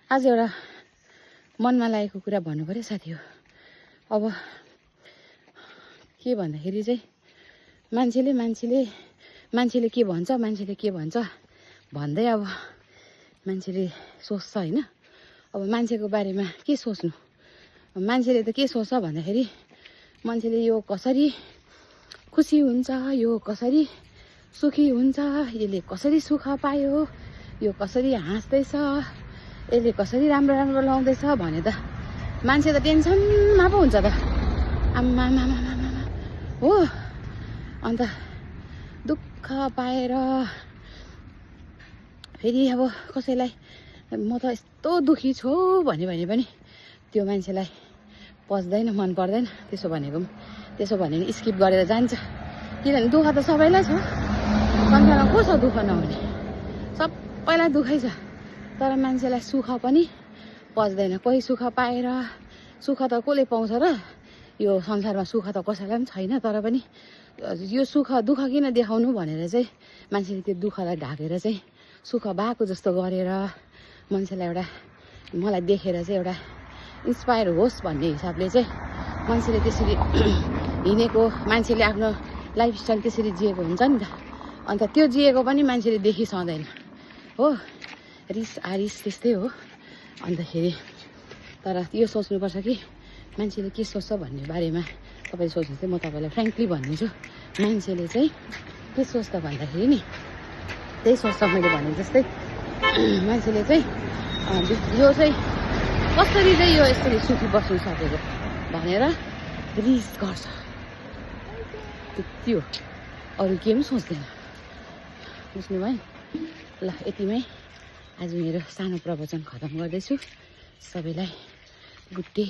आज एउटा मनमा लागेको कुरा भन्नु पर्यो साथी हो। अब के भन्दाखेरि चाहिँ मान्छेले के भन्छ भन्दै अब मान्छेले सोच्छ हैन। अब मान्छेको बारेमा के सोच्नु, मान्छेले त के सोच्छ भन्दाखेरि मान्छेले यो कसरी खुसी हुन्छ, यो कसरी सुखी हुन्छ, यसले कसरी सुख पायो, यो कसरी हाँस्दैछ, यसले कसरी राम्रो राम्रो लाउँदैछ भने त मान्छे त टेन्सनमा पो हुन्छ त। आम्मा हो। अन्त दुःख पाएर फेरि अब कसैलाई म त यस्तो दुखी छु भने पनि त्यो मान्छेलाई पच्दैन, मन पर्दैन त्यसो भने स्किप गरेर जान्छ। किनभने दुःख त सबैलाई छ, संसारमा को छ दुःख नहुने, सबैलाई दुःखै छ। तर मान्छेलाई सुख पनि पच्दैन। कोही सुख पाएर, सुख त कसले पाउँछ र, यो संसारमा सुख त कसैलाई पनि छैन। तर पनि यो दुःख किन देखाउनु भनेर चाहिँ मान्छेले त्यो दुःखलाई ढाकेर चाहिँ सुख भएको जस्तो गरेर मान्छेलाई एउटा, मलाई देखेर चाहिँ एउटा इन्स्पायर होस् भन्ने हिसाबले चाहिँ मान्छेले त्यसरी हिँडेको, मान्छेले आफ्नो लाइफस्टाइल त्यसरी जिएको हुन्छ नि त। अन्त त्यो जिएको पनि मान्छेले देखिसक्दैन हो। रिस त्यस्तै हो। अन्तखेरि तर यो सोच्नुपर्छ कि मान्छेले के सोच्छ भन्ने बारेमा तपाईले सोच्नु चाहिँ म तपाईँलाई फ्रेङ्कली भनिदिन्छु। मान्छेले चाहिँ के सोच्छ भन्दाखेरि नि त्यही सोच्छ मैले भने जस्तै मान्छेले चाहिँ यो चाहिँ कसरी चाहिँ यो यसरी सुखी बस्नु सकेको भनेर रिस गर्छ, त्यति हो, अरू के पनि सोच्दैन। बुझ्नुभयो? ल यतिमै आज मेरो सानो प्रवचन खतम गर्दैछु। सबैलाई गुड डे।